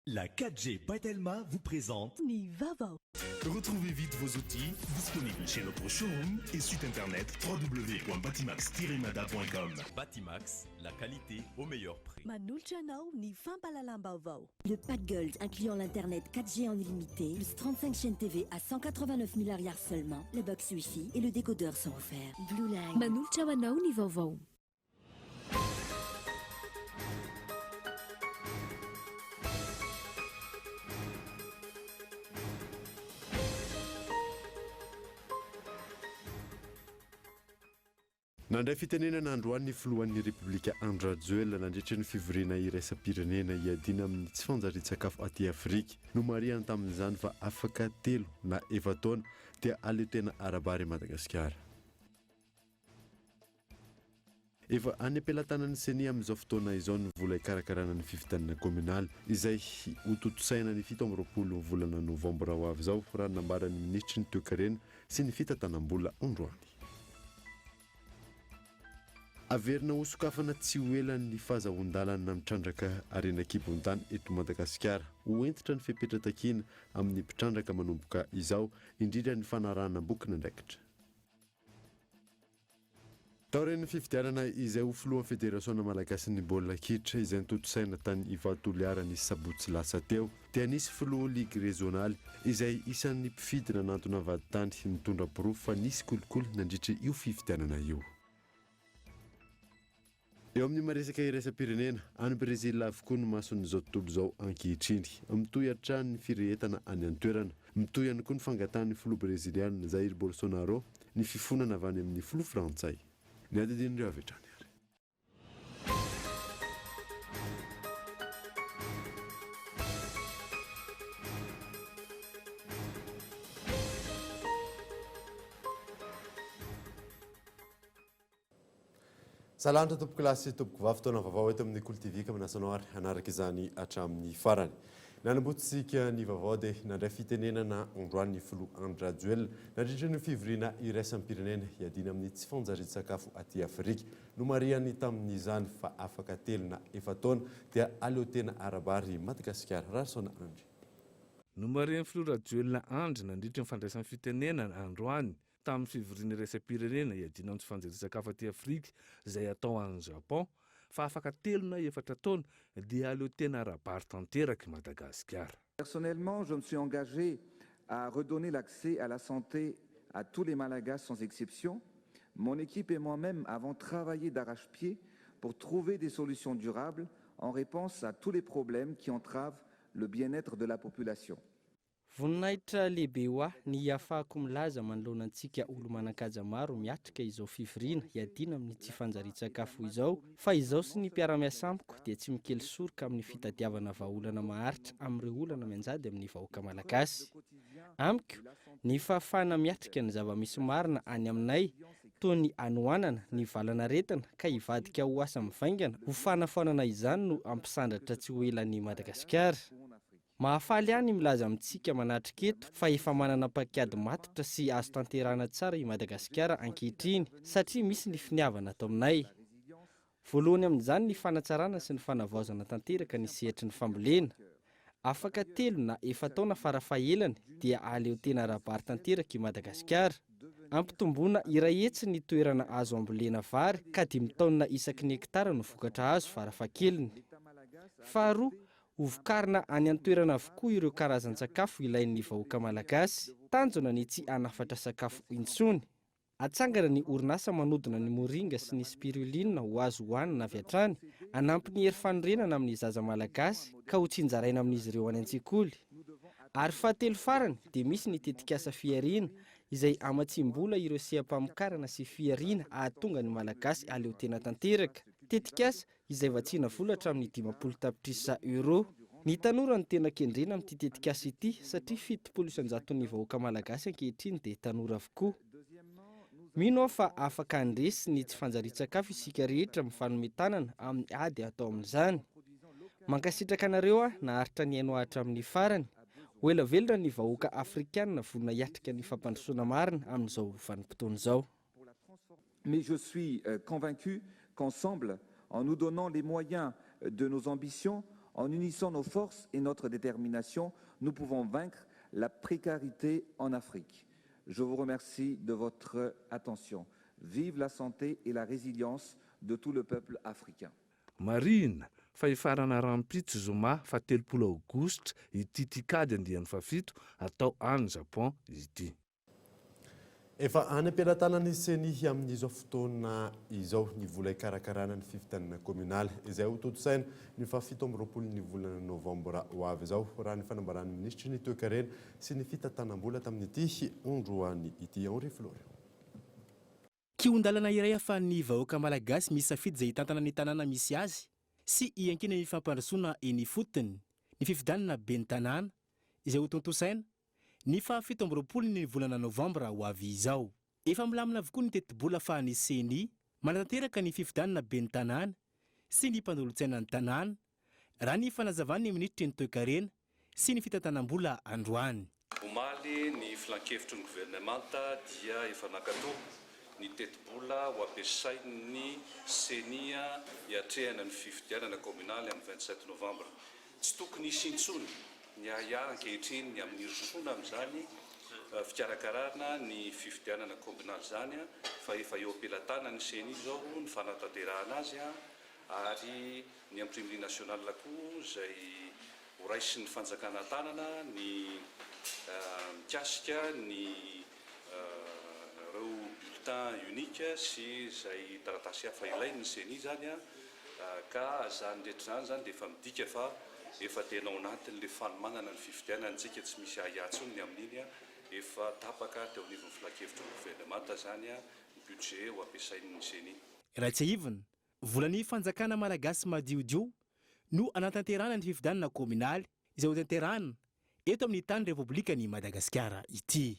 La 4G by Telma vous présente Ny vaovao. Retrouvez vite vos outils disponibles chez notre showroom et site internet www.batimax-mada.com. Batimax, la qualité au meilleur prix. Manolotra anao ny fampahalalam-baovao. Le pack Gold incluant l'internet 4G en illimité, plus 35 chaînes TV à 189 000 ariary seulement, la box Wi-Fi et le décodeur sont offerts. Blue Line. Manolotra ho anao ny vaovao. Nandray fitenenana androany ny filohan'ny Repoblika Andry Rajoelina nandritra ny fivoriana iraisam-pirenena hiadiana amin'ny tsy fanjarian-tsakafo aty Afrika. Nomarihany tamin'izany fa afaka telo na efa-taona dia aleo tena ara-bary i Madagasikara. Efa any am-pelatanan'ny Ceni amin'izao fotoana izao ny vola hikarakarana ny fifidianana kaominaly izay hotontosaina ny 27 volana novambra ho avy izao, raha ny nambaran'ny minisitry ny toekarena sy ny fitantanam-bola androany. Averina hosokafana tsy ho ela ny fahazahoan-dalana mitrandraka harena an-kibon-tany eto Madagasikara. Ho hentitra ny fepetra takiana amin'ny mpitrandraka manomboka izao, indrindra ny fanarahana bokin'andraikitra. Taorian'ny fifidianana izay ho filohan'ny Federasiona malagasin'ny baolina kitra izay notontosaina tany Ivato Toliara ny sabotsy lasa teo dia nisy filoha ligy rezionaly izay isan'ny mpifidy nanantona vadintany nitondra porofo fa nisy kolikoly nandritra io fifidianana io. Eo amin'ny maresaka iraisam-pirenena, any Brezila avokoa ny mason'izao tontolo izao ankehitriny. Mitohy hatrany ny firehetana any an-toerana. Mitohy ihany koa ny fangatahan'ny filoha breziliana Jair Bolsonaro ny fifonana avy any amin'ny filoha frantsay. Ny adidin'ireo avy hatrany ary. Salanitra tompokolahy sy tompokovavy, fotoana vaovao eto amin'ny Kolo TV ka manasa anao ary hanaraka izany hatramin'ny farany. Nanombotsika ny vaovao dia nandray fitenenana androany ny filoha Andry Rajoelina nandritra ny fivoriana iraisam-pirenena hiadiana amin'ny tsy fanjarian-tsakafo aty Afrika. Nomarihany tamin'izany fa afaka telo na efa-taona dia aleo tena ara-bary i Madagasikara. Raharison Andry. Nomarihan'ny filoha Rajoelina Andry nandritra ny fandraisany fitenenana androany tamin'ny fivoriana iraisam-pirenena hiadiana amin'ny tsy fanjarian-tsakafo aty Afrika izay hatao any Japon fa afaka telo na efatra taona dia hahaleo tena ara-bary tanteraka i Madagasikara. Personnellement, je me suis engagé à redonner l'accès à la santé à tous les Malagasy sans exception. Mon équipe et moi-même avons travaillé d'arrache-pied pour trouver des solutions durables en réponse à tous les problèmes qui entravent le bien-être de la population. Voninahitra lehibe ho ahy ny hiafahako milaza manoloana antsika olo-manan-kaja maro miatrika izao fivoriana hiadiana amin'ny tsy fanjarian-tsakafo izao fa izaho sy ny mpiara-miasa amiko dia tsy mikely soroka amin'ny fitadiavana vahaolana maharitra amin'ireo olana mianjady amin'ny vahoaka malagasy. Amiko, ny fahafahana miatrika ny zava-misy marina any aminay toa ny hanoanana, ny valanaretina ka hivadika ho asa mivaingana ho fanafoanana izany no hampisandratra tsy ho ela an'i Madagasikara. Mahafaly ahy ny milaza amintsika manatrika eto fa efa manana paikady matotra sy azo tanterahana tsara i Madagasikara ankehitriny satria misy ny finiavana ato aminay. Voalohany amin'izany ny fanatsarana sy ny fanavaozana tanteraka ny sehatry ny fambolena. Afaka telo na efa-taona farafahelany dia hahaleo tena ara-bary tanteraka i Madagasikara. Ampitomboina 100 ny toerana azo ambolena vary ka dimy taonina isaky ny hektara no vokatra azo farafahakeliny. Faharoa, Hovokarina any an-toerana avokoa ireo karazan-tsakafo ilain'ny vahoaka malagasy. Tanjona ny tsy hanafatra sakafo intsony. Atsangana ny orinasa manodina ny moringa sy ny spiruline ho azo hohanina avy hatrany, hanampy ny hery fanorenana amin'ny zaza malagasy ka ho tsinjaraina amin'izy ireo any an-tsekoly. Ary fahatelo farany dia misy ny tetikasa fihariana izay hamatsiam-bola ireo seha-pamokarana sy fihariana hahatonga ny Malagasy hahaleo tena tanteraka. Tetikasa izay vatsiana vola hatramin'ny 50 tapitrisa euros. Ny tanora no tena kendrena amin'ity tetikasa ity satria 70 isan-jaton'ny vahoaka malagasy ankehitriny dia tanora avokoa. Mino aho fa afaka handresy ny tsy fanjarian-tsakafo isika rehetra mifanome tanana amin'ny ady atao amin'izany. Mankasitraka anareo aho naharitra nihaino ahy hatramin'ny farany. Ho ela velona ny vahoaka afrikanina vonona hiatrika ny fampandrosoana marina amin'izao vanim-potoana izao. Mais je suis convaincu qu'ensemble, en nous donnant les moyens de nos ambitions, En unissant nos forces et notre détermination, nous pouvons vaincre la précarité en Afrique. Je vous remercie de votre attention. Vive la santé et la résilience de tout le peuple africain. Marihina fa hifarana rahampitso zoma faha 30 aogositra ity TICAD andiany fahafito atao any Japon ity. Efa any am-pelatanan'ny CENI amin'izao fotoana izao ny vola hikarakarana ny fifidianana kominaly izay ho tontosaina ny faha27 ny volana novambra ho avy izao, raha ny fanambaran'ny minisitry ny toekarena sy ny fitantanam-bola tamin'ity androany ity. Henri Florian. Kihon-dalana iray ahafahan'ny vahoaka malagasy misafidy izay hitantana ny tanàna misy azy sy hiankinan'ny fampandrosoana eny ifotony ny fifidianana ben'ny tanàna izay ho tontosaina ny faha27 ny volana novambra ho avy izao. Efa milamina avokoa ny tetibola ahafahan'ny CENI manatanteraka ny fifidianana ben'ny tanàna sy ny mpanolotsaina ny tanàna, raha ny fanazavan'ny minisitry ny toekarena sy ny fitantanam-bola androany. Omaly ny filankevitry ny governemanta dia efa nankatoa ny tetibola ho ampiasain'ny CENI hiatrehana ny fifidianana kaominaly amin'ny 27 novambra. Tsy tokony hisy intsony ny ahiahy ankehitriny ny amin'ny hirosoana amin'izany fikarakarana ny fifidianana kaominaly izany fa efa eo am-pelatanan'ny CENI izao ny fanatanterahana azy ary ny Imprimerie nationale koa izay horaisin'ny fanjakana an-tanana ny mikasika ny ireo bulletin unique sy izay taratasy hafa ilain'ny CENI izany. Ka zany rehetra zany zany dia efa midika fa efa tena ao anatin'le fanomanana ny fifidianana tsika, tsy misy ahiahy intsony ny amin'iny, efa tapaka teo anivon'ny filankevitry ny governemanta zany ny budget ho ampiasain'ny CENI. Raha tsiahivina, volan'ny fanjakana malagasy madiodio no hanatanterahana ny fifidianana kaominaly izay hotanterahana eto amin'ny tany Repoblikan'i Madagasikara ity.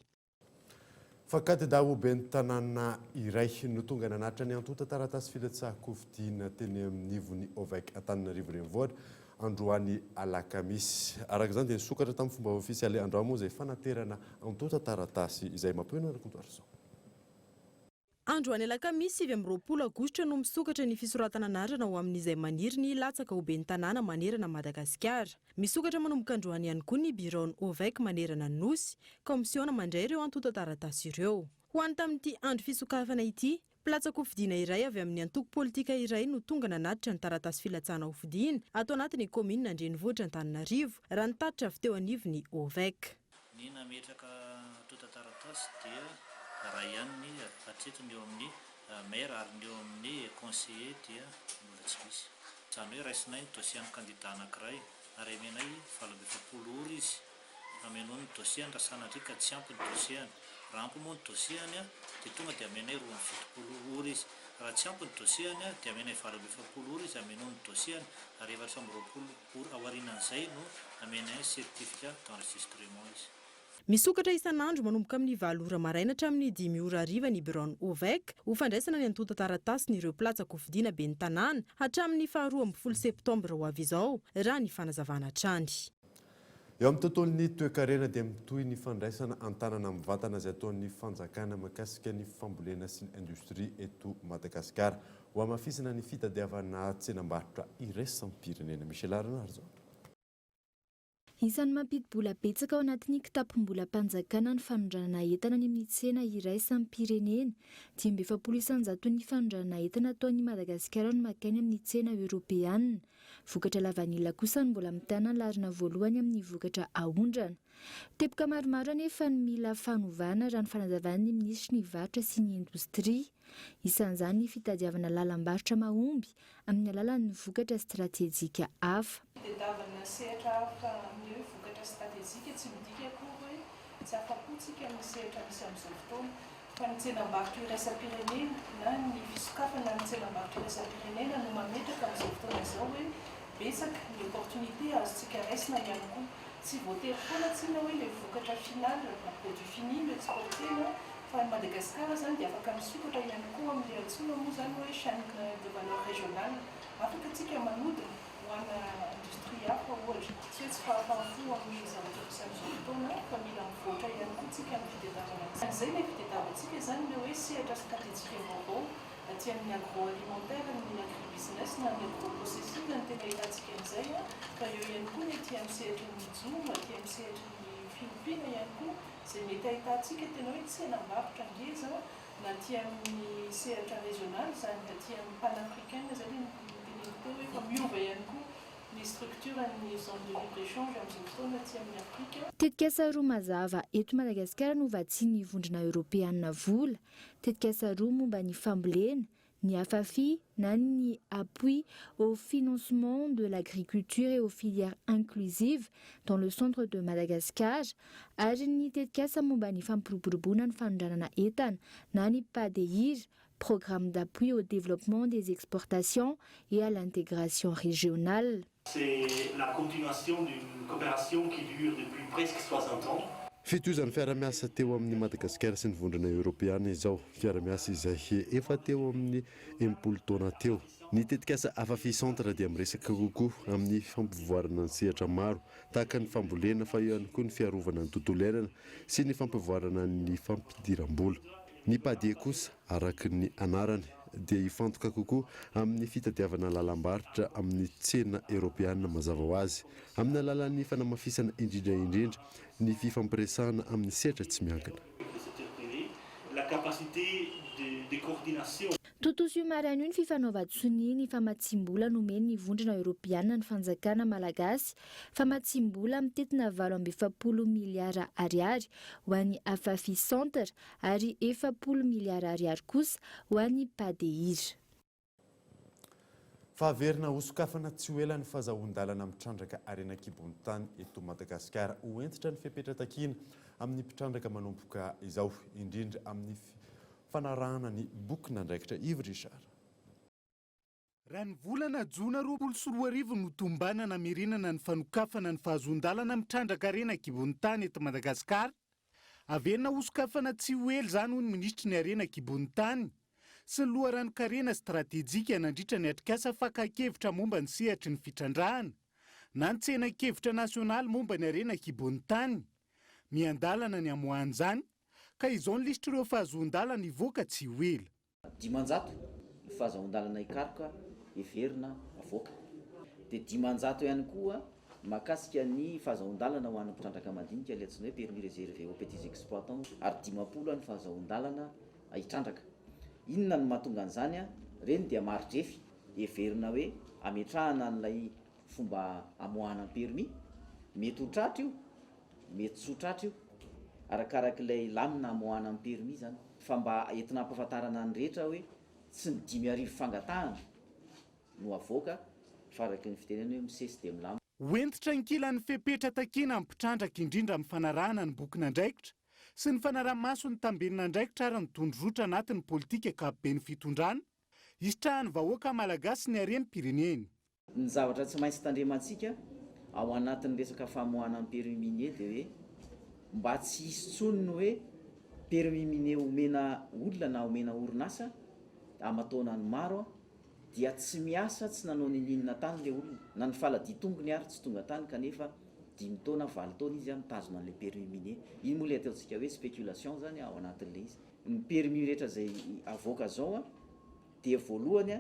Fa kandida ho ben'ny tanàna iray no tonga nanatitra ny antontan-taratasy filatsahan-kofidina teny amin'ivon'ny OVEC Antananarivo Renivohitra androany alakamisy. Araka izany dia nisokatra tamin'ny fomba ofisialy androany moa izay fanaterana antontan-taratasy izay. Mampionona Rakotoarison. Androany alakamisy 29 aogositra no misokatra ny fisoratana anarana ho amin'izay maniry ny hilatsaka ho ben'ny tanàna manerana Madagasikara. Misokatra manomboka androany ihany koa ny biraon'ny OVEC manerana ny Nosy, kaomisiona mandray ireo antontan-taratasy ireo. Ho an'ny tamin'ity andro fisokafana ity, mpilatsa-kofidina iray avy amin'ny antoko politika iray no tonga nanatitra ny taratasy filatsahana hofidina ato anatin'ny kaominina an-drenivohitra Antananarivo, raha ny tatitra avy teo anivon'ny OVEC. Ny nametraka antontan-taratasy dia iray ihany ny hatreto ny eo amin'ny maire ary ny eo amin'ny conseiller dia mbola tsy misy. Izany hoe raisinay ny dossier an'ny candidat anankiray ary amenay 48 ora izy hamenoany ny dossier-ny raha sanatria ka tsy ampy ny dossier-ny. Raha ampy moa ny dossier-ny dia tonga dia amenay 72 ora izy. Raha tsy ampy ny dossier-ny dia amenay 48 ora izy hamenoany ny dossier-ny ary 24 Ora aorianan'izay no amenay ny certificat d'enregistrement izy. Misokatra isan'andro manomboka amin'ny 8 ora maraina hatramin'ny 5 ora hariva ny biraon'ny OVEC ho fandraisana ny antontan-taratasin'ireo mpilatsa-kofidina ben'ny tanàna hatramin'ny faha-12 septambra ho avy izao, raha ny fanazavana hatrany. Eo amin'ny tontolon'ny toekarena dia mitohy ny fandraisana an-tanana mivantana izay ataon'ny fanjakana mahakasika ny fambolena sy ny indostria eto Madagasikara. Ho hamafisina ny fitadiavana tsenam-barotra iraisam-pirenena. Michel Rainarison. Isan'ny mampidi-bola betsaka ao anatin'ny kitapom-bolam-panjakana ny fanondranana entana any amin'ny tsena iraisam-pirenena. 45% ny fanondranana entana ataon'i Madagasikara no mankany amin'ny tsena eoropeanina. Vokatra lavanila kosa no mbola mitana ny laharana voalohany amin'ny vokatra aondrana. Teboka maromaro anefa no mila fanovana raha ny fanazavan'ny minisitry ny varotra sy ny indostria. Isan'izany ny fitadiavana lalam-barotra mahomby amin'ny alalan'ny vokatra stratejika hafa. Fitadiavana sehatra hafa amin'ny hoe vokatra stratejika tsy midika akory hoe tsy afa-po tsika amin'ny sehatra misy amin'izao fotoana fa ny tsenam-barotra iraisam-pirenena na ny fisokafana ny tsenam-barotra iraisam-pirenena no mametraka amin'izao fotoana izao hoe betsaka ny opportunité azontsika raisina ihany koa. Tsy voatery foana tsinona hoe ilay vokatra final na produit fini no exporter-na fa ny Madagasikara izany dia afaka misokatra ihany koa amin'ilay antsoina moa izany hoe chaîne de valeur régionale. Afaka tsika manodina ho ana industrie hafa ohatra. Tsy hoe tsy fahafaham-po amin'ny zavatra misy amin'izao fotoana fa mila mivoatra ihany koa tsika amin'ny fitadiavana an'izay. Ilay fitadiavantsika izany ilay hoe sehatra stratejika vaovao aty amin'ny agroalimentaire, ny agribusiness na ny agroprocessing no tena ahitantsika an'izay. Fa eo ihany koa ny aty amin'ny sehatry ny jono, aty amin'ny sehatry ny fiompiana ihany koa, izay mety ahitantsika tena hoe tsenam-barotra ngeza na aty amin'ny sehatra régional izany, aty amin'ny panafricaine izay ilay noteneniko teo hoe efa miova ihany koa ny structure-n'ny zone de libre échange amin'izao fotoana aty amin'ny Afrika. Tetikasa roa mazava eto Madagasikara no vatsian'ny Vondrona Eoropeanina vola, tetikasa roa momba ny fambolena, ny AFAFI na ny Appui au financement de l'agriculture et aux filières inclusives dans le centre de Madagascar ary ny tetikasa momba ny fampiroboroboana ny fanondranana entana na ny PADEIR, Programme d'appui au développement des exportations et à l'intégration régionale. C'est la continuation d'une coopération qui dure depuis presque 60 ans. Fitohizan'ny fiarahamiasa teo amin'i Madagasikara sy ny Vondrona Eoropeana izao, fiarahamiasa izay efa teo amin'ny 60 taona teo. Ny tetikasa Afafi Centre dia miresaka kokoa amin'ny fampivoarana ny sehatra maro tahaka ny fambolena fa eo ihany koa ny fiarovana ny tontolo iainana sy ny fampivoarana ny fampidiram-bola. Ny PADIE kosa, araka ny anarany, dia hifantoka kokoa amin'ny fitadiavana lalam-barotra amin'ny tsena eoropeana mazava ho azy, amin'ny alalan'ny fanamafisana indrindra indrindra ny fifampiresahana amin'ny sehatra tsy miankina. Tontosa io maraina io ny fifanaovan-tsonia ny famatsiam-bola nomen'ny Vondrona Eoropeana ny fanjakana malagasy, famatsiam-bola mitentina 48 miliara ariary ho an'ny Afafi Centre ary 40 miliara ariary kosa ho an'ny Padeir. Fa haverina hosokafana tsy ho ela ny fazahoan-dalana mitrandraka harena an-kibon'ny tany eto Madagasikara. Ho hentitra ny fepetra takiana amin'ny mpitrandraka manomboka izao, indrindra amin'ny fanarahana ny bokin'andraikitra. Yves Richard. Raha ny volana jona 2020 no tombanana hamerenana ny fanokafana ny fahazoan-dalana mitrandraka harena an-kibon'ny tany eto Madagasikara, averina hosokafana tsy ho ela izany hoy ny minisitry ny harena an-kibon'ny tany sy ny loharanon-karena stratejika nandritra ny atrikasa fakan-kevitra momba ny sehatry ny fitrandrahana na ny tsenan-kevitra nasionaly momba ny harena an-kibon'ny tany. Miandalana ny hamoahana izany ka izao ny lisitr'ireo fahazoan-dalana hivoaka tsy ho ela. 500 ny fahazahoan-dalana hikaroka heverina avoaka. Dia 500 ihany koa mahakasika ny fahazahoan-dalana ho an'ny mpitrandraka madinika ilay antsoina hoe permis réservé aux petits exploitants ary 50 ny fahazahoan-dalana hitrandraka. Inona no mahatonga an'izany? Ireny dia mari-drefy heverina hoe hametrahana an'ilay fomba amoahana ny permis. Mety ho tratra io, mety tsy ho tratra io. Arakarak'ilay lamina amoahana ny permis izany. Fa mba entina hampahafantarana ny rehetra hoe tsy ny 5000 fangatahana no avoaka fa araka ny fitenenana hoe misesy dia milamina. Ho hentitra ankilan'ny fepetra takiana amin'ny mpitrandraka indrindra amin'ny fanarahana ny bokin'andraikitra sy ny fanaraha-maso ny tamberin'andraikitra ary ny tondrozotra anatin'ny politika ankapoben'ny fitondrana hisitrahan'ny vahoaka malagasy ny harem-pireneny. Ny zavatra tsy maintsy tandremantsika ao anatin'ny resaka famoahana ny permis minier dia hoe mba tsy hisy intsony ny hoe permis minier omena olona na omena orinasa aman-taonany maro dia tsy miasa tsy nanao ninininona tany ilay olona na ny faladia-tongony ary tsy tonga tany kanefa dimy taona valo taona izy mitazona an'ilay permis minier. Iny moa ilay ataontsika hoe spéculation izany ao anatin'ilay izy. Ny permis rehetra izay avoaka izao dia voalohany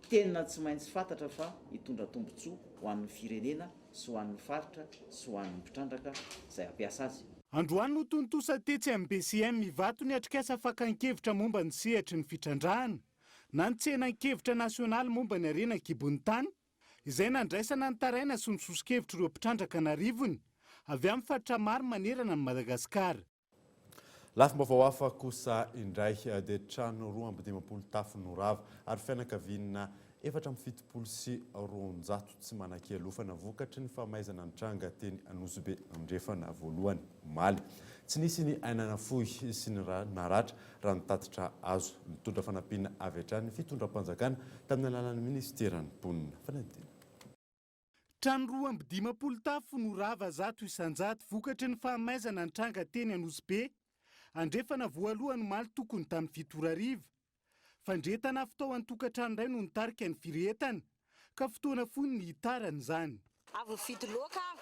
tena tsy maintsy fantatra fa hitondra tombontsoa ho an'ny firenena sy ho an'ny faritra sy ho an'ny mpitrandraka izay hampiasa azy. Androany no tontosa tetsy amin'ny BCM Ivato ny atrikasa fakan-kevitra momba ny sehatry ny fitrandrahana na ny tsenan-kevitra nasionaly momba ny harena an-kibon'ny tany izay nandraisana ny taraina sy ny soso-kevitr'ireo mpitrandraka an'arivony avy amin'ny faritra maro manerana an'i Madagasikara. Lafim-baovao hafa kosa indray dia trano 52 tafo no rava ary fianakaviana 274 tsy manan-kialofana vokatry ny famaizana nitranga teny Anosibe Andrefana voalohany omaly. Tsy nisy ny aina nafoy sy ny naratra raha ny tatitra azo. Nitondra fanampiana avy hatrany ny fitondram-panjakana tamin'ny alalan'ny minisiteran'ny mponina. Fanadihadiana. Trano 52 tafo no rava 100% vokatry ny fahamaizana nitranga teny Anosibe Andrefana voalohany omaly tokony tamin'ny 7 ora hariva. Fandrehetana afo tao an-tokantrano iray no nitarika ny firehetana, ka fotoana fohy no nihitarana izany. Avy nividy laoka aho.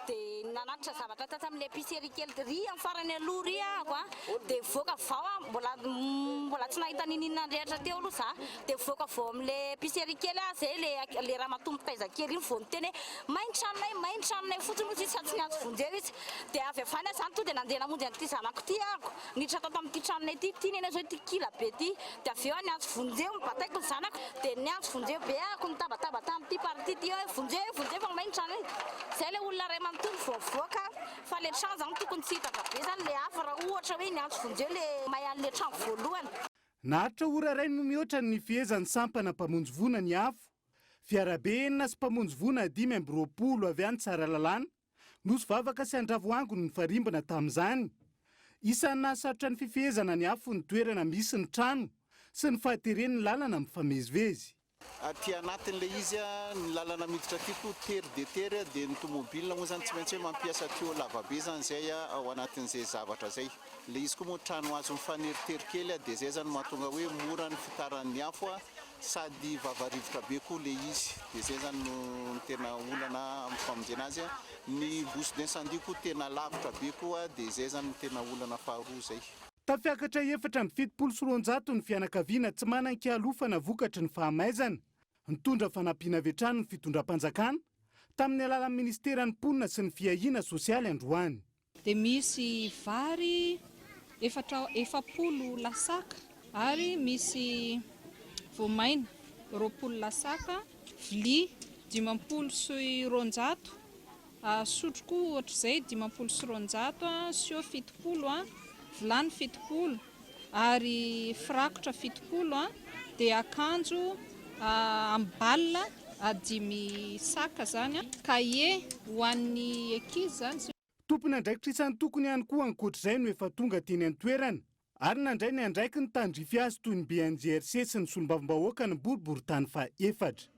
Dia nanatitra zavatra tatsy amin'ilay épicerie kely ry amin'ny farany aloha ry ahako a, dia nivoaka vao aho, mbola mbola tsy nahita niniana nirehitra teo aloha za, dia nivoaka vao amin'ilay épicerie kely aho zay le le ramatoa mitaiza kely iny vao niteny hoe may ny tranonay, may ny tranonay fotsiny hozy izy fa tsy niantso vonjeo izy, dia avy avy any aho zany tonga dia nandeha namonjy an'ity zanako ity ahako, niditra tato amin'ity tranonay ity, ity neny zao ity kila be ity, dia avy eo aho niantso vonjeo, nibataiko ny zanako, dia niantso vonjeo be ahako nitabataba tamin'ity partie ity hoe vonjeo, vonjeo fa may ny trano e! Zay le olona ray manontolo vao mivoaka fa le trano zany tokony tsy hitatra be zany le afo raha ohatra hoe niantso vonjeo le may an'le trano voalohany. Naharitra ora iray no mihoatra ny nifehezan'ny sampana mpamonjy voina ny afo. Fiarabe enina sy mpamonjy voina 25 avy any Tsaralalàna Nosy Vavaka sy Andravoahangy no nifarimbona tamin'izany. Isan'ny nahasarotra ny fifehezana ny afo ny toerana misy ny trano sy ny fahateren'ny lalana mifamezivezy. Aty anatin'ilay izy, ny lalana miditra aty koa tery dia tery dia ny tomobile moa izany tsy maintsy hoe mampiasa tuyau lavabe izany izay ao anatin'izay zavatra izay. Ilay izy koa moa trano hazo mifaneritery kely dia izay izany no mahatonga hoe mora ny fitaran'ny afo sady vava rivotra be koa ilay izy dia izay izany no tena olana amin'ny famonjena azy. Ny bouche d'incendie koa tena lavitra be koa dia izay izany no tena olana faharoa izay. Tafiakatra 274 ny fianakaviana tsy manan-kialofana vokatry ny fahamaizana. Nitondra fanampiana avy hatrany ny fitondram-panjakana, tamin'ny alalan'ny minisiteran'ny Mponina sy ny Fiahiana sosialy androany. Dia misy vary efatra 40 lasaka ary misy voamaina 20 lasaka, vilia 250. Sotro koa ohatr'izay, 250, sio 70, vilany 70 ary firakotra 70, dia akanjo amin'ny bal dimy sac izany, cahier ho an'ny ankizy izany. Tompon'andraikitra isan-tokony ihany koa ankoatr'izay no efa tonga teny an-toerana ary nandray ny andraikiny tandrify azy toy ny BNGRC sy ny solombavambahoaka ny boriborintany fahaefatra.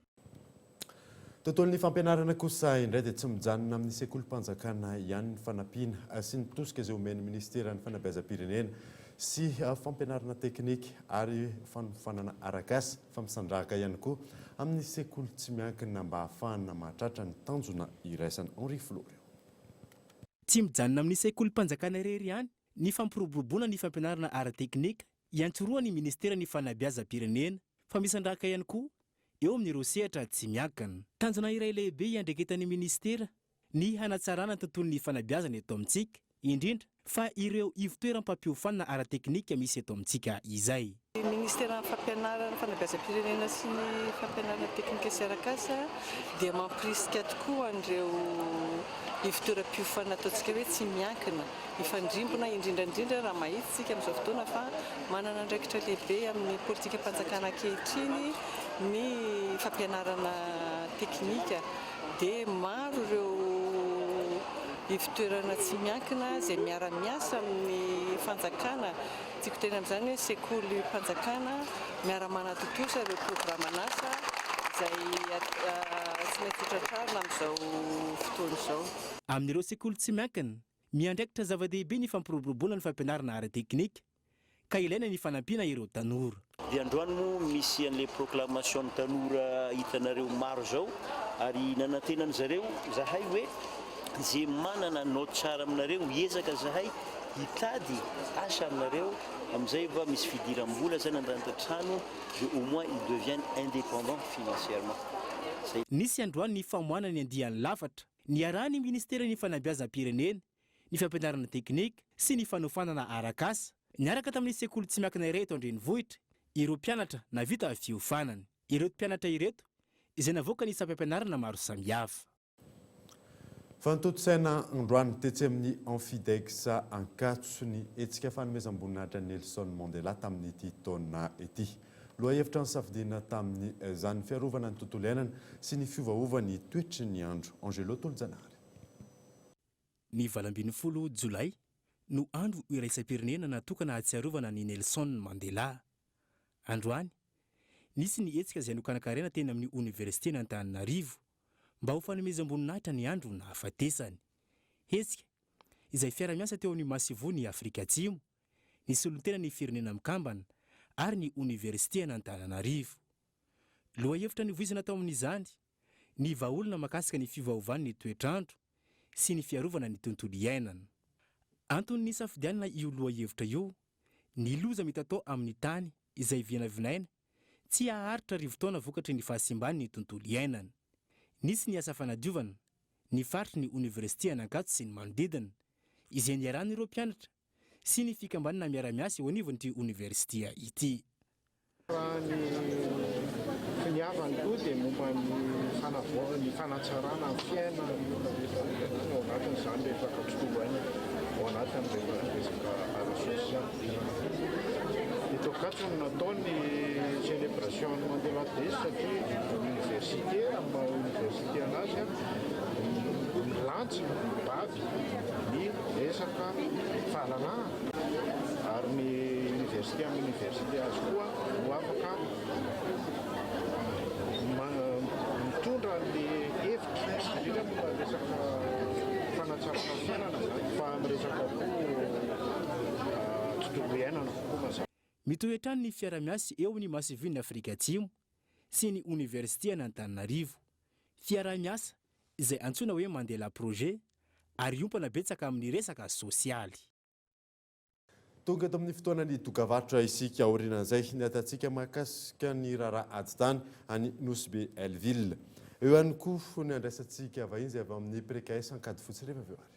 Tontolon'ny fampianarana kosa indray dia tsy mijanona amin'ny sekolim-panjakana ihany ny fanampiana sy ny tosika izay omen'ny minisiteran'ny fanabeazam-pirenena sy fampianarana teknika ary fanofanana arak'asa fa misandrahaka ihany koa amin'ny sekoly tsy miankina mba hahafahana mahatratra ny tanjona iraisana. Henri Florio. Tsy mijanona amin'ny sekolim-panjakana irery ihany ny fampiroboroboana ny fampianarana ara-teknika iantsorohan'ny minisiteran'ny fanabeazam-pirenena fa misandrahaka ihany koa eo amin'ireo sehatra tsy miankina. Tanjona iray lehibe iandraiketan'ny minisitera ny hanatsarana ny tontolon'ny fanabeazana eto amintsika, indrindra fa ireo ivontoeram-pampiofanana ara-teknika misy eto amintsika izay. Ny Ministeran'ny Fampianarana, Fanabeazam-pirenena sy ny Fampianarana Teknika sy Arak'asa dia mampirisika tokoa an'ireo ivontoeram-piofanana ataontsika hoe tsy miankina, hifandrimbona indrindra indrindra raha mahita isika amin'izao fotoana fa manana andraikitra lehibe amin'ny politikam-panjakana ankehitriny ny fampianarana teknika dia maro ireo ivontoerana tsy miankina izay miara-miasa amin'ny fanjakana. Tiako tena amin'izany hoe sekolim-panjakana miara-manatontosa ireo programan'asa izay tsy maintsy hotratrarina amin'izao fotoana izao. Amin'ireo sekoly tsy miankina, miandraikitra zava-dehibe ny fampiroboroboana ny fampianarana ara-teknika ka ilaina ny fanampiana ireo tanora. Dia androany moa misy an'ilay proclamation ny tanora hitanareo maro izao ary nanantena an'zareo zahay hoe ze manana note tsara aminareo hiezaka zahay hitady asa aminareo amin'izay va misy fidiram-bola zany andanitra trano de au moins ils deviennent indépendants financièrement. Zay. Nisy androany ny famoahana ny andiany lafatra niarahan'ny Ministeran'ny Fanabeazam-pirenena ny fampianarana teknika sy ny fanofanana arak'asa, niaraka tamin'ny sekoly tsy miankina iray eto an-drenivohitra, ireo mpianatra nahavita fiofanana. Ireto mpianatra ireto izay navoaka ny sampam-pianarana maro samihafa. Fantotosaina androany tetsy amin'ny Amphidex Ankatso ny hetsika fanomezam-boninahitra an'i Nelson Mandela tamin'ity taona ity. Lohahevitra nosafidiana tamin'izany fiarovana ny tontolo iainana sy ny fiovaovan'ny toetry ny andro. Angelo Tolojanahary. Ny 18 jolay no andro iraisam-pirenena natokana hahatsiarovana an'i Nelson Mandela. Androany, nisy ny hetsika izay nokarakaraina teny amin'ny Oniversiten'Antananarivo mba ho fanomezam-boninahitra ny andro nahafatesany. Hetsika izay fiara-miasa teo amin'ny Masoivohon'i Afrika Atsimo, ny solontenan'ny Firenena Mikambana ary ny Oniversiten'Antananarivo. Lohahevitra novoizina tao amin'izany ny vahaolana mahakasika ny fiovaovan'ny toetr'andro. sy ny fiarovana ny tontolo iainana. Antony nisafidianana io lohahevitra io, ny loza mitatao amin'ny tany izay vinavinaina tsy haharitra arivotaona vokatry ny fahasimban'ny tontolo iainana. Nisy ny asa fanadiovana ny faritry ny oniversite an'Ankatso sy ny manodidina, izay niarahan'ireo mpianatra sy ny fikambanana miara-miasa eo anivon'ity oniversite ity. Raha ny finiavany koa dia momba ny fanavaozana, ny fanatsarana ny fiainan'ny olona rehetra rehetra izany ao anatin'izany resaka tontolo iainana, ao anatin'ny resaka ara-sosialy. Eto Ankatso no natao ny célébration an'ny Mandela Day satria ny université, amin'ny maha université anazy, milanja, mibaby ny resaka fahalalahana ary ny université amin'ny université azy koa no afaka mitondra ny hevitra indrindra momba ny resaka fanatsarana fiainana izany fa amin'ny resaka koa tontolo iainana koa mazava. Mitohy hatrany ny fiarahamiasa eo amin'ny masoivohon'i Afrika Atsimo sy ny Oniversitean'Antananarivo. Fiaraha-miasa izay antsoina hoe Mandela Projet ary hiompana betsaka amin'ny resaka sosialy. Tonga eto amin'ny fotoanan'ny dokavarotra isika aorianan'izay ny atantsika mahakasika ny raharaha ady tany any Nosy Be Hellville. Eo ihany koa ny andraisantsika vahiny izay avy amin'ny Precaes Ankadifotsy rehefa avy eo ary.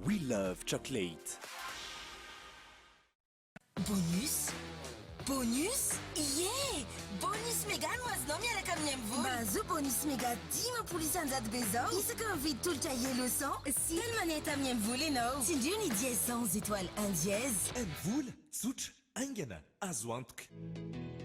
We love chocolate. Bonus Bonus Ie! Bonus Mega no azonao miaraka amin'ny MVola. Mba ahazoa bonus Mega 50% be izao isaky ny mividy tolotra Yellow 100 sy Telmanet amin'ny MVola ianao. Tsindrio ny dièse 100 étoile 1 dièse. MVola, tsotra, haingana, azo antoka.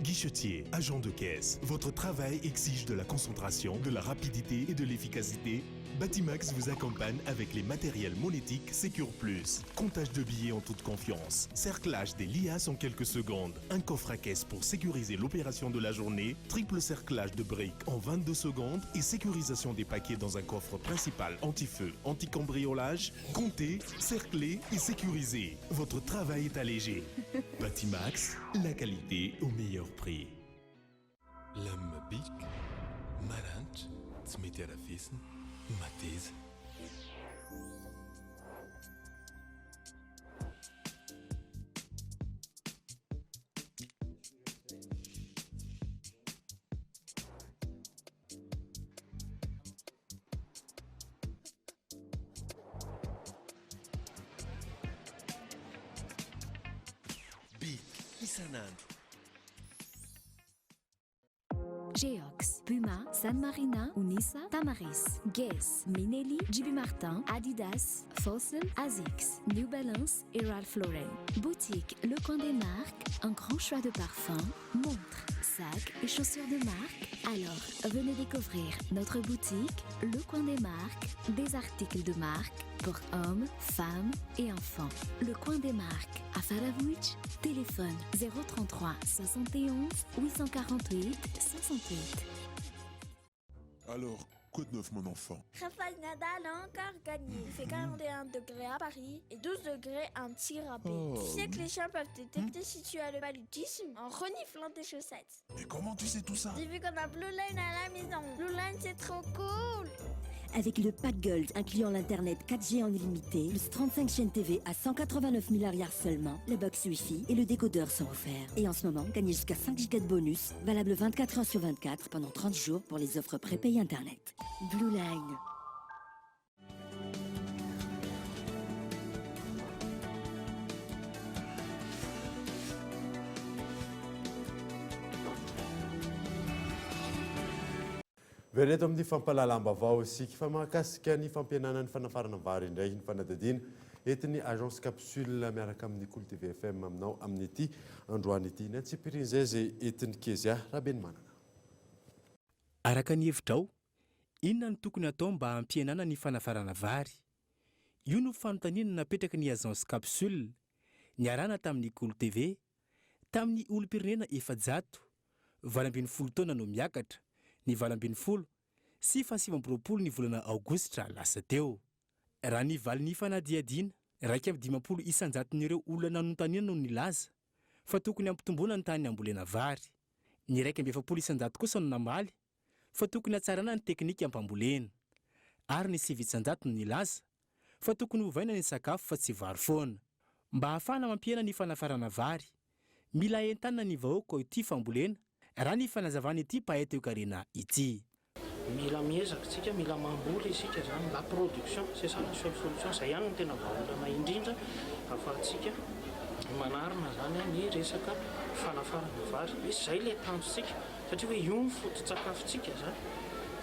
Guichetier, agent de caisse, votre travail exige de la concentration, de la rapidité et de l'efficacité. Batimax vous accompagne avec les matériels monétiques Secure Plus. Comptage de billets en toute confiance, cerclage des liasses en quelques secondes, un coffre à caisse pour sécuriser l'opération de la journée, triple cerclage de briques en 22 secondes et sécurisation des paquets dans un coffre principal anti-feu, anti-cambriolage. Comptez, cerclez et sécurisez. Votre travail est allégé. Batimax, la qualité au meilleur prix. Lame bic, maranitra, tsy mety harafesina, mateza. Bic isan'andro. Geox, Puma, San Marina, Unisa, Tamaris, Guess, Minelli, JB Martin, Adidas, Fossil, Asics, New Balance et Ralph Lauren. Boutique Le Coin des Marques, un grand choix de parfums, montres, sacs et chaussures de marque. Alors, venez découvrir notre boutique Le Coin des Marques, des articles de marque pour hommes, femmes et enfants. Le Coin des Marques à Faravohitra, téléphone 033 71 848 68. Alors, quoi de neuf mon enfant? Rafael Nadal a encore gagné. Il fait 41 degrés à Paris et 12 degrés à Antsirabe. Oh. Tu sais que les chiens peuvent détecter si tu as le paludisme en reniflant tes chaussettes. Mais comment tu sais tout ça? J'ai vu qu'on a Blue Line à la maison. Blue Line, c'est trop cool! Avec le pack Gold incluant l'internet 4G en illimité, plus 35 chaînes TV à 189 000 ariary seulement, la box Wi-Fi et le décodeur sont offerts. Et en ce moment, gagnez jusqu'à 5 gigas de bonus, valable 24 heures sur 24 pendant 30 jours pour les offres prépayées internet. Blue Line. Very eto amin'ny fampahalalam-baovao isika fa mahakasika ny fampihenana ny fanafarana vary indray ny fanadihadiana. entin'ny Agence Capsule miaraka amin'ny Kolo TV FM aminao amin'ity androany ity. Ny antsipirian'izay izay entin'i Kezia Rabenimanana. Araka ny hevitrao, inona no tokony hatao mba hampihenana ny fanafarana vary? Io no fanontaniana napetraky ny Agence Capsule, niarahana tamin'ny Kolo TV, tamin'ny olom-pirenena 400, 18 taona no miakatra, ny 18 sy faha 29 ny volana aogositra lasa teo. Raha ny valin'ny fanadihadiana, 51 isan-jaton'ireo olona nanontaniana no nilaza fa tokony hampitomboana ny tany hambolena vary. Ny 41 isan-jato kosa no namaly fa tokony hatsaraina ny teknikam-pambolena. Ary ny 9 isan-jato no nilaza fa tokony hovaina ny sakafo fa tsy vary foana. Mba hahafahana mampihena ny fanafarana vary, mila entanina ny vahoaka ity fambolena, raha ny fanazavan'ity mpahay toekarena ity. Mila miezaka isika, mila mamboly isika izany, la production, c'est ça la seule solution, izay ihany no tena vahaolana indrindra ahafahantsika manarina izany ny resaka fanafarana vary. Hoe izay ilay tanjontsika, satria hoe io no foto-tsakafontsika izany,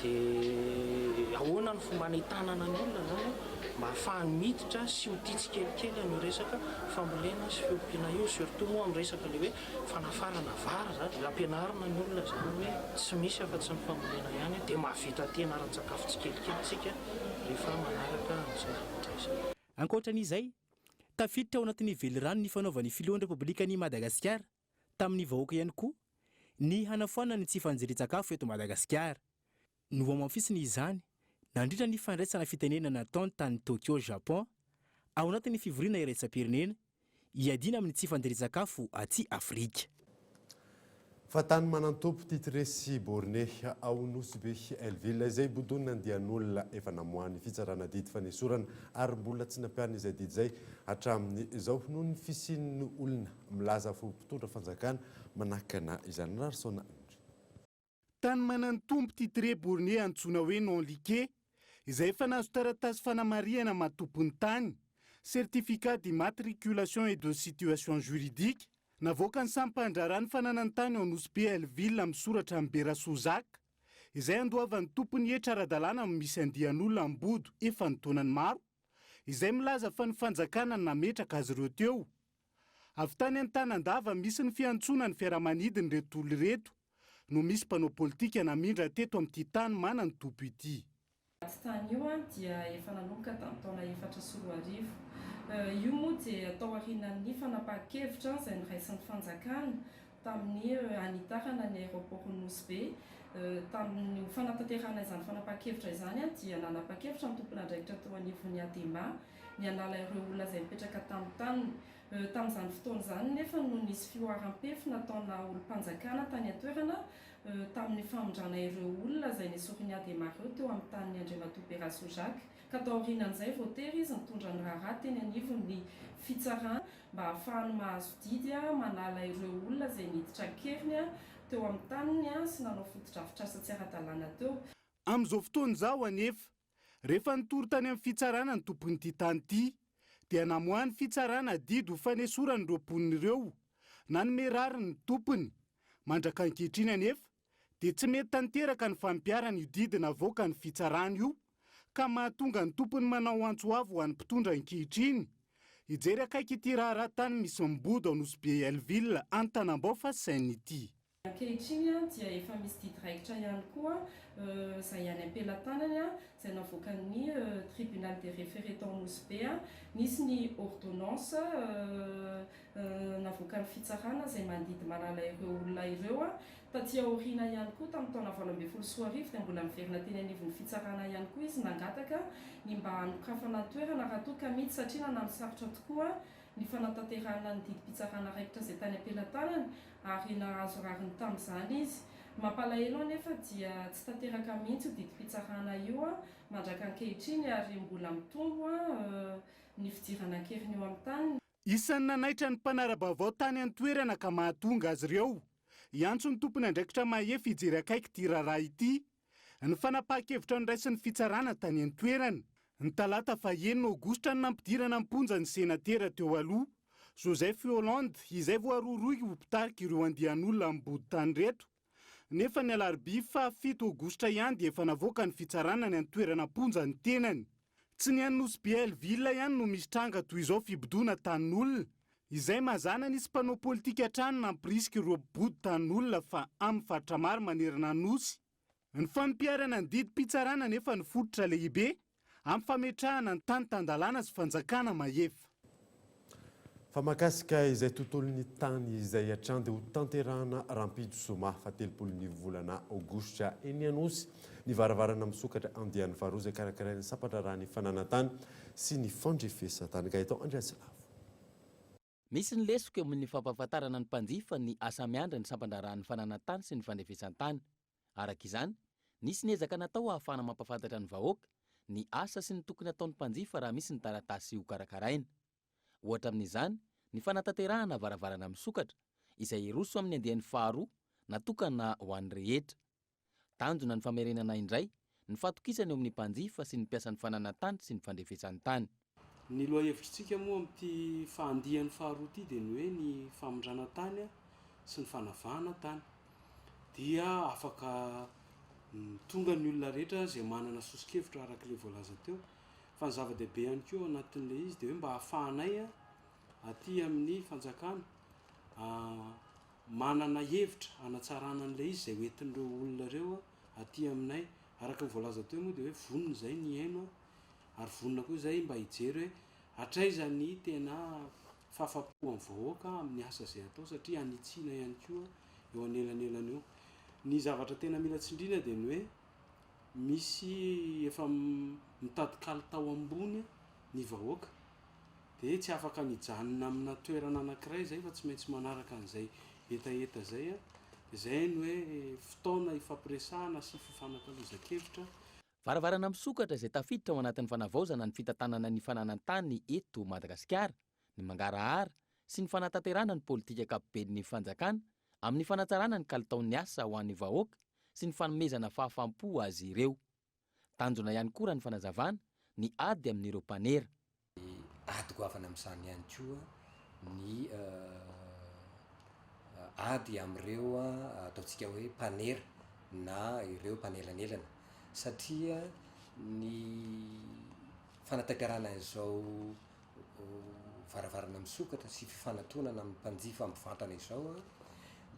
dia ahoana ny fomba hanentanana ny olona izany mba hahafahany miditra sy ho tia tsikelikely an'io resaka fambolena sy fiompiana io, surtout moa amin'ny resaka ilay hoe Fanafarana vary zany, mila ampianarina ny olona zany hoe tsy misy afa-tsy ny fambolena ihany dia mahavita tena ara-tsakafo tsikelikely tsika rehefa manaraka an'izay zavatra izay. Ankoatra an'izay, tafiditra ao anatin'ny velirano nifanaovan'ny filohan'ny Repoblikan'i Madagasikara tamin'ny vahoaka ihany koa ny hanafoanana ny tsy fanjirian-tsakafo eto Madagasikara. Nohamafisiny izany nandritra ny fandraisana fitenenana nataony tany Tokyo, Japon, ao anatin'ny fivoriana iraisam-pirenena hiadiana amin'ny tsy fanjarian-tsakafo aty Afrika. Fa tany manan-tompo titré sy borné ao Nosy Be Hell-Ville izay bodonina andian'olona efa namoahan'ny fitsarana didy fanesorana ary mbola tsy nampiharina izay didy izay hatramin'izao noho ny fisian'ny olona milaza ho mpitondra fanjakana manakana izany. Rarison Andry. Tany manan-tompo titré borné antsoina hoe non liqué, izay efa nahazo taratasy fanamarihana maha tompon'ny tany, certificat d'immatriculation et de situation juridique, navoakan'ny sampan-draharahan'ny fananan-tany ao Nosy Be Hell-Ville misoratra amin'i Berasoa Zaka, izay andoavan'ny tompony hetra ara-dalàna no misy andian'olona ambodo efa an-taonany maro, izay milaza fa ny fanjakana no nametraka azy ireo teo. Avy tany Antanandava misy ny fiantsoana ny fiaramanidina ireto olona ireto no misy mpanao politika namindra teto amin'ity tany manan-tompo ity. Ady tany io dia efa nanomboka tamin'ny taona 2004. Io moa dia tao aorianan'ny fanapahan-kevitra izay noraisin'ny fanjakana tamin'ny hanitarana ny aéroport Nosy Be. Tamin'ny fanatanterahana izany fanapahan-kevitra izany dia nanapa-kevitra ny tompon'andraikitra teo anivon'ny Adema ny hanala ireo olona izay nipetraka tamin'ny taniny. Tamin'izany fotoana izany nefa no nisy fihoaram-pefy nataona olom-panjakana tany an-toerana tamin'ny famindrana ireo olona izay nesorin'ny Adema ireo teo amin'ny tanin'i Andriamatoa Berasoa Jacques. Ka taorianan'izay voatery izy nitondra ny raharaha teny anivon'ny fitsarana mba hahafahany mahazo didy manala ireo olona izay niditra an-keriny teo amin'ny taniny sy nanao fotodrafitrasa tsy ara-dalàna teo. Amin'izao fotoana izao anefa, rehefa nitory tany amin'ny fitsarana ny tompon'ity tany ity, dia namoahan'ny fitsarana didy ho fanesorana ireo mponina ireo, nanome rariny ny tompony. Mandraka ankehitriny anefa, dia tsy mety tanteraka ny fampiharana io didy navoakan'ny fitsarana io, ka mahatonga ny tompony manao antso avo ho an'ny mpitondra ankehitriny, hijery akaiky ity raharaha tany misy mibodo ao Nosy Be Hell-Ville Antanambao Fassaine ity. Ankehitriny dia efa misy didy raikitra ihany koa izay any am-pelatanany izay navoakan'ny Tribunal des référés tao Nosy Be. Nisy ny ordonnance navoakan'ny fitsarana izay mandidy manala ireo olona ireo. Taty aoriana ihany koa tamin'ny taona 2018 dia mbola niverina teny anivon'ny fitsarana ihany koa izy nangataka ny mba hanokafana ny toerana raha toa ka mitsy satria nanano sarotra tokoa ny fanatanterahana ny didim-pitsarana raikitra izay tany am-pelatanany ary nahazo rariny tamin'izany izy. Mampalahelo anefa dia tsy tanteraka mihitsy io didim-pitsarana io mandraka ankehitriny ary mbola mitombo ny fidirana an-keriny eo amin'ny taniny. Isan'ny nanaitra ny mpanara-baovao tany an-toerana ka mahatonga azy ireo hiantso ny tompon'andraikitra mahefa hijery akaiky ity raharaha ity ny fanapahan-kevitra noraisin'ny fitsarana tany an-toerana. Ny talata faha enina aogositra no nampidirana am-ponja ny senatera teo aloha, Joseph Hollande, izay voarohirohy ho mpitarika ireo andian'olona ambodo tany ireto. Nefa ny alarobia faha fito aogositra ihany dia efa navoakan'ny fitsarana ny an-toerana am-ponja ny tenany. Tsy ny any Nosy Be Hell Ville ihany no misy tranga toy izao fibodoana tanin'olona, izay mazàna nisy mpanao politika hatrany nampirisika ireo mpibodo tanin'olona fa amin'ny faritra maro manerana ny Nosy. Ny fampiharana ny didim-pitsarana anefa no fototra lehibe amin'ny fametrahana ny tany tan-dalàna sy fanjakana mahefa. Fa mahakasika izay tontolon'ny tany izay hatrany dia ho tanterahana rahampitso zoma faha telopolo ny volana aogositra eny Anosy ny varavarana misokatra andiany faharoa izay karakarain'ny sampandraharahan'ny fananan-tany sy ny fandrefesan-tany. Gaëtan Andriantsilavo. Misy ny lesoka eo amin'ny fampahafantarana ny mpanjifa ny asa miandry ny sampandraharahan'ny fananan-tany sy ny fandrefesan-tany. Araka izany, nisy ny ezaka natao ahafahana mampahafantatra ny vahoaka ny asa sy ny tokony hataon'ny mpanjifa raha misy ny taratasy hokarakaraina. Ohatra amin'izany ny fanatanterahana varavarana misokatra izay hiroso amin'ny andiany faharoa natokana ho an'ny rehetra. Tanjona ny famerenana indray ny fahatokisana eo amin'ny mpanjifa sy ny mpiasan'ny fananan-tany sy ny fandrefesan-tany. Ny lohahevitritsika moa amin'ity faha-andiany faharoa ity dia ny hoe ny famindrana tany sy ny fanavahana tany. Dia afaka tonga ny olona rehetra izay manana soso-kevitra araka ilay voalaza teo. Fa ny zava-dehibe ihany koa ao anatin'ilay izy dia hoe mba hahafahanay aty amin'ny fanjakana Manana hevitra hanatsarana an'ilay izy izay hoentin'ireo olona ireo aty aminay. Araka ny voalaza teo moa dia hoe vonona izahay ny hihaino ary vonona koa izahay mba hijery hoe hatraiza ny tena fahafapo amin'ny vahoaka amin'ny asa izay atao satria hanitsiana ihany koa eo anelanelany eo. Ny zavatra tena mila tsindriana dia ny hoe misy efa mitady kalitao ambony ny vahoaka. Dia tsy afaka ny hijanona amina toerana anankiray izay fa tsy maintsy manaraka an'izay hetaheta izay. Dia izay ny hoe fotoana ifampiresahana sy fifanakalozan-kevitra. Varavarana misokatra izay tafiditra ao anatin'ny fanavaozana ny fitantanana ny fananan-tany eto Madagasikara, ny mangarahara sy ny fanatanterahana ny politika ankapoben'ny fanjakana amin'ny fanatsarana ny kalitaon'ny asa ho an'ny vahoaka sy ny fanomezana fahafaham-po azy ireo. Tanjona ihany koa raha ny fanazavana, ny ady amin'ireo mpanera. Ady goavana amin'izany ihany koa ny ady amin'ireo ataontsika hoe mpanera na ireo mpanelanelana satria ny fanatanterahana izao varavarana misokatra sy fifanatonana amin'ny mpanjifa mivantana izao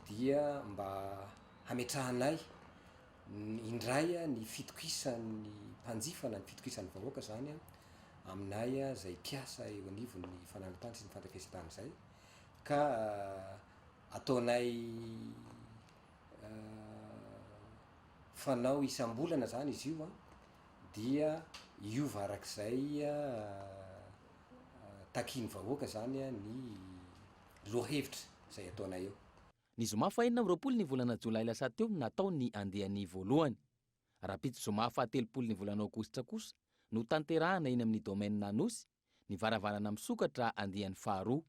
dia mba hametrahanay indray ny fitokisan'ny mpanjifa na ny fitokisan'ny vahoaka izany aminay izay mpiasa eo anivon'ny fananan-tany sy ny fandrefesan-tany izay ka ataonay fanao isam-bolana izany izy io dia hiova arak'izay takian'ny vahoaka izany ny lohahevitra izay ataonay eo. Ny zoma fahenina amby 20 ny volana jolay lasa teo no natao ny andiany voalohany. Rahampitso zoma faha telopolo ny volana aogositra kosa no tanterahana eny amin'ny Domaine Anosy ny varavarana misokatra andiany faharoa.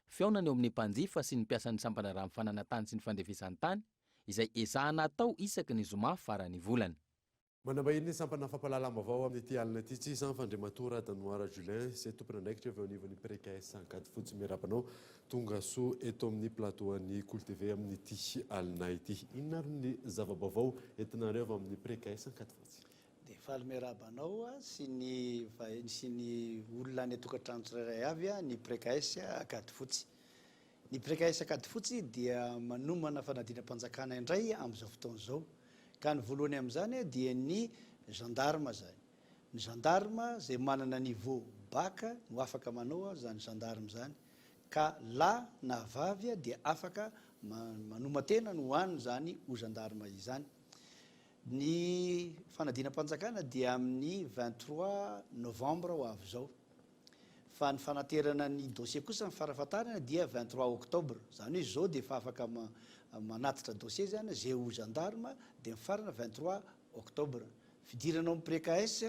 Fihaonana eo amin'ny mpanjifa sy ny mpiasan'ny sampandraharahan'ny fananantany sy ny fandrefesan-tany izay ezahana atao isaky ny zoma faran'ny volana. Manambahiny ny sampana fampahalalam-baovao amin'ity alina ity tsy izany fa Andriamatoa Radanoara Julien izay tompon'andraikitra avy eo anivon'ny Precaes Ankadifotsy. Miarahaba anao tonga soa eto amin'ny plateau an'ny Kolo TV amin'ity alina ity. Inona ary ny zava-baovao entinareo avy amin'ny Precaes Ankadifotsy? Dia faly miarahaba anao sy ny vahiny sy ny olona any an-tokantrano tsirairay avy ny Precaes Ankadifotsy. Ny Precaes Ankadifotsy dia manomana fanadinam-panjakana indray amin'izao fotoana izao. Ka ny voalohany amin'izany dia ny gendarme izany. Ny gendarme izay manana niveau bac no afaka manao izany gendarme izany. Ka lahy na vavy dia afaka manoman-tena no ho an'izany ho gendarme izany. Ny fanadinam-panjakana dia amin'ny 23 novembre ho avy izao. Fa ny fanaterana ny dossier kosa ny farafahatarany dia 23 octobre. Izany hoe izao dia efa afaka manatitra dossier izany izay ho gendarme dia mifarana 23 octobre. Fidirana ao amin'ny Precaes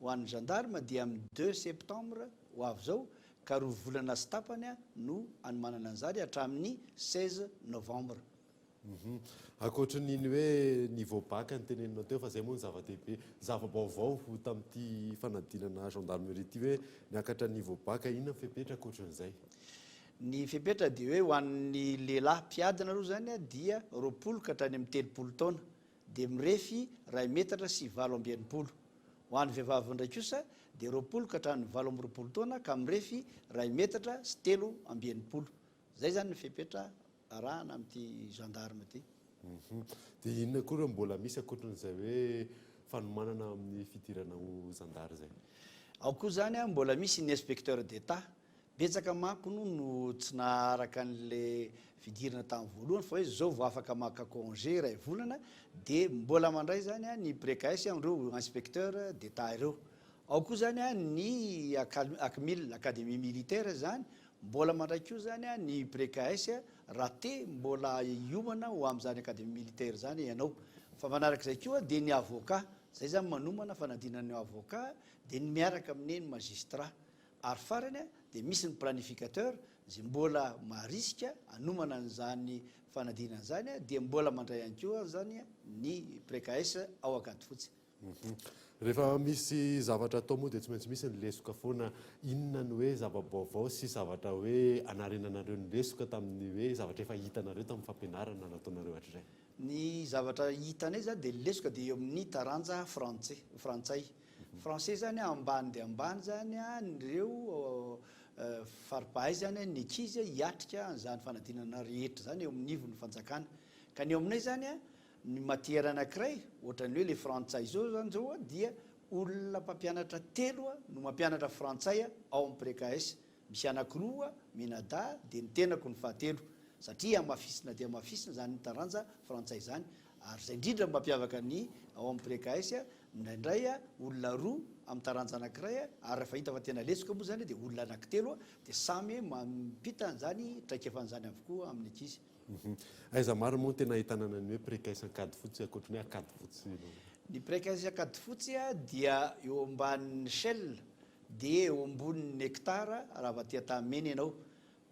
ho an'ny gendarme dia amin'ny deux septembre ho avy izao ka roa volana sy tapany no hanomanana an'izany hatramin'ny 16 novembre. Ankoatry ny ny hoe niveau bac noteneninao teo fa zay moa no zava-dehibe, zava-baovao tamin'ity fanadinana gendarmerie ity hoe niakatra niveau bac, inona ny fepetra ankoatrin'izay? Ny fepetra dia hoe ho an'ny lehilahy mpiadina aloha izany dia 20 ka hatrany amin'ny 30 taona, dia mirefy iray metatra sy 68. Ho an'ny vehivavy indray kosa dia 20 ka hatramin'ny 28 taona ka mirefy iray metatra sy 63. Izay izany ny fepetra arahana amin'ity gendarme ity. Dia inona koa ireo mbola misy ankoatran'izay hoe fanomanana amin'ny fidirana ho zandary izay? Ao koa izany mbola misy ny inspecteur d'Etat. Betsaka manko no no tsy naharaka an'le fidirana tamin'ny voalohany fa hoe zao vao afaka maka congé iray volana dia mbola mandray izany ny Precaes amin'ireo inspecteur d'Etat ireo. Ao koa izany ny Acmil, Académie militaire izany, mbola mandray koa izany ny Precaes raha te mbola hiomana ho amin'izany Académie militaire izany ianao. Fa manarak'izay koa dia ny avocat, izay izany manomana fanadinana ny avocat dia ny miaraka amin'ny ny magistrat. Ary farany dia misy ny planificateur izay mbola marisika hanomana an'izany fanadinana izany dia mbola mandray ihany koa izany ny Precaes ao Ankadifotsy. Rehefa misy zavatra atao moa dia tsy maintsy misy ny lesoka foana. Inona no hoe zava-baovao sy zavatra hoe anarenanareo ny lesoka tamin'ny hoe zavatra efa hitanareo tamin'ny fampianarana nataonareo hatrizay? Ny zavatra hitanay izany dia ny lesoka dia eo amin'ny taranja frantsay, frantsay. Français izany ambany dia ambany izany ireo fari-pahaizana ny ankizy hiatrika an'izany fanadinana rehetra izany eo amin'ny ivon'ny fanjakana. Ka ny eo aminay izany Ny matière anakiray, ohatran'ny hoe le frantsay zao zany zao dia olona mpampianatra telo no mampianatra frantsay ao amin'ny Precaes. Misy anakiroa mianadahy dia ny tenako ny fahatelo. Satria hamafisina dia hamafisina izany taranja frantsay izany. Ary izay indrindra no mampiavaka ny ao amin'ny Precaes, indraindray olona roa amin'ny taranja anakiray ary rehefa hita fa tena lesoka moa izany dia olona anankitelo dia samy mampita an'izany traikefan'izany avokoa amin'ny ankizy. Aiza marina moa no tena ahitana ny hoe Precaisse Ankadifotsy ankoatry ny hoe Ankadifotsy no. Ny Precaisse Ankadifotsy dia eo ambanin'ny Shell dia eo ambonin'ny Nectar raha avy aty Antanimena ianao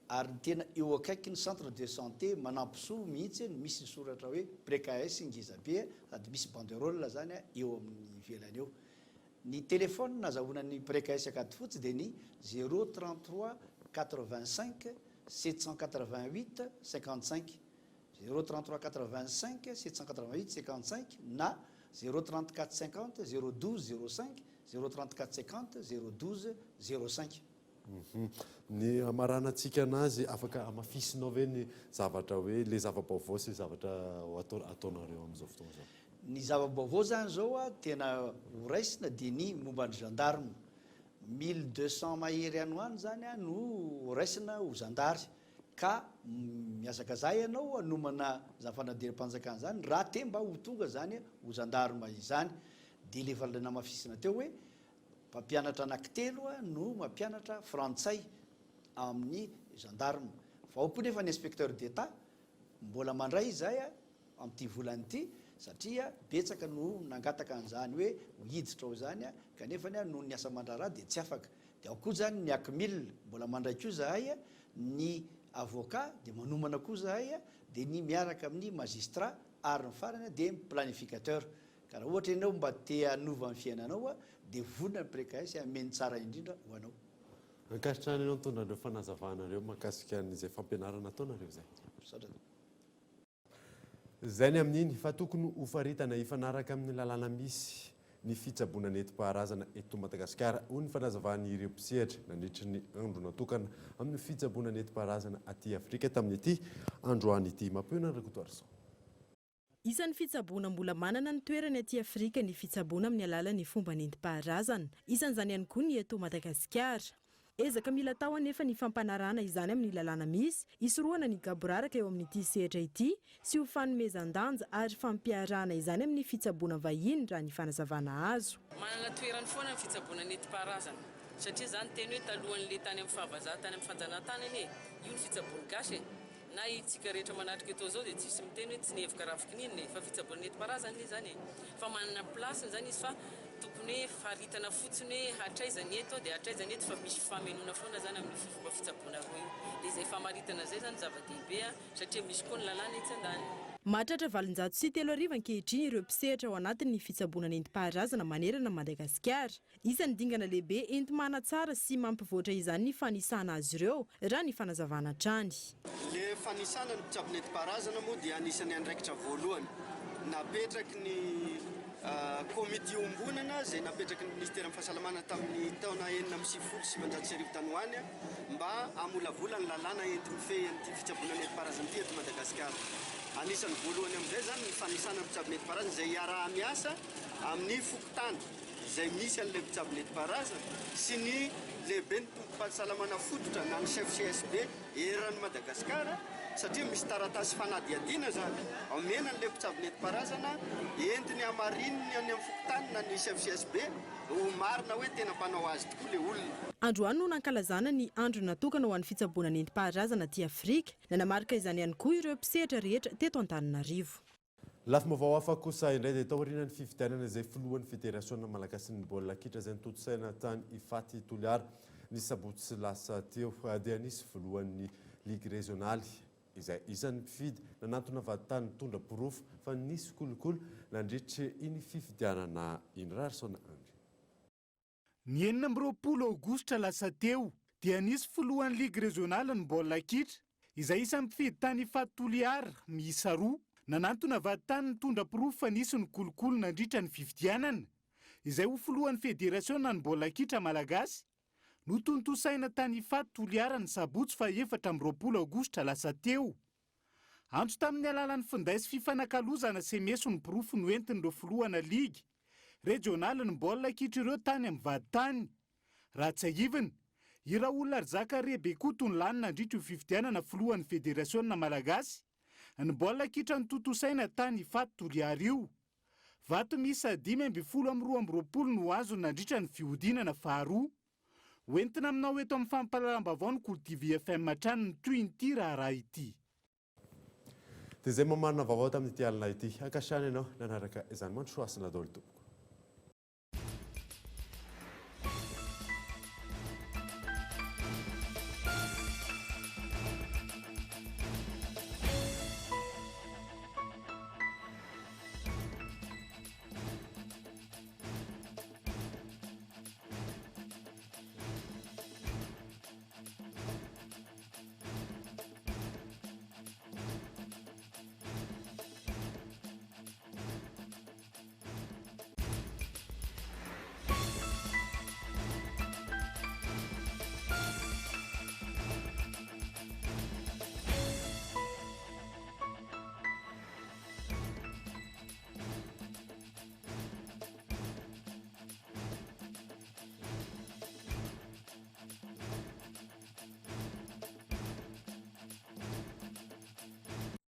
ary ny tena eo akaikin'ny centre de santé Manampisoa mihitsy no misy ny soratra hoe Precaisse ngeza be sady misy banderole zany eo amin'ny ivelany eo. Ny téléphone azahoana ny Precaisse Ankadifotsy dia ny zéro 33 85 788 55, 0 33 85 788 55 na 0 34 50 0 12 05, 0 34 50 0 12 05. Ny hamaranantsika anazy, afaka hamafisinao ve ny zavatra hoe le zava-baovao sy zavatra ho atao ataonareo amin'izao fotoana izao? Ny zava-baovao zany zao tena ho raisina dia ny momba ny gendarme. 1200 mahery any ho any zany no raisina ho zandary ka mihazakazaha ianao hanomana zany fanadinam-panjakana zany raha te mba ho tonga zany ho zandarma izany. Dia le efa namafisina teo hoe mpampianatra anankitelo no mampianatra frantsay amin'ny gendarme. Fa ao koa nefa ny inspecteur d'Etat mbola mandray izahay amin'ity volana ity satria betsaka no nangataka an'izany hoe ho hiditra ao izany kanefa noho ny asa aman-draharaha dia tsy afaka. Dia ao koa izany ny Acmil mbola mandray koa izahay, ny avocat dia manomana koa izahay, dia ny miaraka amin'ny magistrat ary ny farany dia ny planificateur. Ka raha ohatra ianao mba te hanova ny fiainanao dia vonona ny Precaes hanome ny tsara indrindra ho anao. Ankasitrahana ianao nitondra an'ireo fanazavana ireo mahakasika an'izay fampianarana ataonareo izay. Misaotra. Izay ny amin'iny fa tokony hofaritana hifanaraka amin'ny lalàna misy ny fitsaboana nentim-paharazana eto Madagasikara, hoy ny fanazavan'ireo mpisehatra nandritry ny andro natokana amin'ny fitsaboana nentim-paharazana aty Afrika tamin'ity androany ity. Mampionona Rakotoarison. Isan'ny fitsaboana mbola manana ny toerany aty Afrika ny fitsaboana amin'ny alalan'ny fomba nentim-paharazana. Isan'izany ihany koa ny eto Madagasikara. Ezaka mila atao anefa ny fampanarahana izany amin'ny lalàna misy, hisorohana ny gaboraraka eo amin'ity sehatra ity sy ho fanomezan-danja ary fampiarahana izany amin'ny fitsaboana vahiny raha ny fanazavana azo. Manana toerany foana ny fitsaboana nentim-paharazana satria za niteny hoe talohan'le tany amin'ny faha-vazaha tany amin'ny fanjanahantany anie io ny fitsaboan'ny gasy e! Na itsika rehetra manatrika eto zao dia tsisy miteny hoe tsy nihevoka ravikinina e! Fa fitsaboana nentim-paharazana anie zany e! Fa manana place ny zany izy fa tokony hoe faritana fotsiny hoe hatraiza ny eto dia hatraiza ny eto fa misy fifamenoana foana zany amin'io fomba fitsaboana roa io. Dia izay famaritana izay zany zava-dehibe satria misy koa ny lalàna etsy andaniny. Mahatratra 3800 ankehitriny ireo mpisehatra ao anatin'ny fitsaboana nentim-paharazana manerana an'i Madagasikara. Isan'ny dingana lehibe enti-manatsara sy mampivoatra izany ny fanisana azy ireo, raha ny fanazavana hatrany. Le fanisana ny mpitsabo nentim-paharazana moa dia anisan'ny andraikitra voalohany napetraky ny. Komity iombonana izay napetraky ny Minisiteran'ny Fahasalamana tamin'ny taona 1996 tany ho any mba hamolavola ny lalàna enti-mifehy an'ity fitsaboana nentim-paharazana ity eto Madagasikara. Anisan'ny voalohany amin'izay izany ny fanisana mpitsabo nentim-paharazana izay iaraha-miasa amin'ny fokontany izay misy an'ilay mpitsabo nentim-paharazana sy ny lehiben'ny tobim-pahasalamana fototra na ny chef CSB eran'i Madagasikara satria misy taratasy fanadihadiana izany omena an'ilay mpitsabo nentim-paharazana entiny hamarininy any amin'ny fokontany na ny chef CSB ho marina hoe tena mpanao azy tokoa ilay olona. Androany no nankalazana ny andro natokana ho an'ny fitsaboana nentim-paharazana aty Afrika. Nanamarika izany ihany koa ireo mpisehatra rehetra teto Antananarivo. Lafim-baovao hafa kosa indray dia taorian'ny fifidianana izay filohan'ny federasiona malagasin'ny baolina kitra izay notontosaina tany Ifaty Toliara ny sabotsy lasa teo dia nisy filohan'ny ligy rezionaly izay isan'ny mpifidy nanantona vadintany nitondra porofo fa nisy kolikoly nandritra iny fifidianana iny. Raharison Andry. Ny 26 aogositra lasa teo dia nisy filohan'ny ligy rezionalin'ny baolina kitra, izay isan'ny mpifidy tany Ifaty Toliara, miisa roa, nanantona vadintany nitondra porofo fa nisy ny kolikoly nandritra ny fifidianana, izay ho filohan'ny federasionan'ny baolina kitra malagasy, notontosaina tany Ifaty Toliara ny sabotsy faha 24 aogositra lasa teo. Antso tamin'ny alalan'ny finday sy fifanakalozana sms ny porofo noentin'ireo filohana ligy rejionalin'ny baolina kitra ireo tany amin'ny vadintany. Raha tsiahivina, i Raoul Arizaka Rebekoto no lany nandritra io fifidianana filohan'ny federasiona malagasy ny baolina kitra notontosaina tany Ifaty Toliara io. Vato miisa 15 amin'ny 22 no azony nandritra ny fihodinana faharoa. Hoentina aminao eto amin'ny fampahalalam-baovao ny Kolo TV FM hatrany ny tohin'ity raharaha ity. Dia izay mamarina vaovao tamin'ity alina ity. Ankasitrahana ianao nanaraka izany. Mandrosoa hasina daholo tompoko.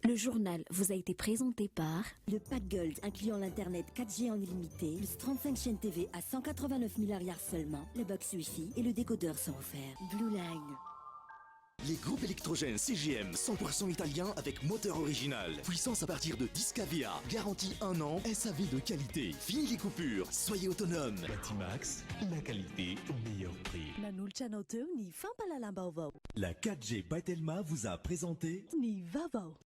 Le journal vous a été présenté par le Pack Gold incluant l'internet 4G en illimité, plus 35 chaînes TV à 189 000 ariary seulement, la box Wi-Fi et le décodeur sont offerts. Blue Line. Les groupes électrogènes CGM 100% italien avec moteur original. Puissance à partir de 10 kVA. Garantie 1 an, SAV de qualité. Fini les coupures, soyez autonome. Batimax, la qualité au meilleur prix. Nanolotra anao teo ny fampahalalam-baovao. La 4G by Telma vous a présenté ny vaovao.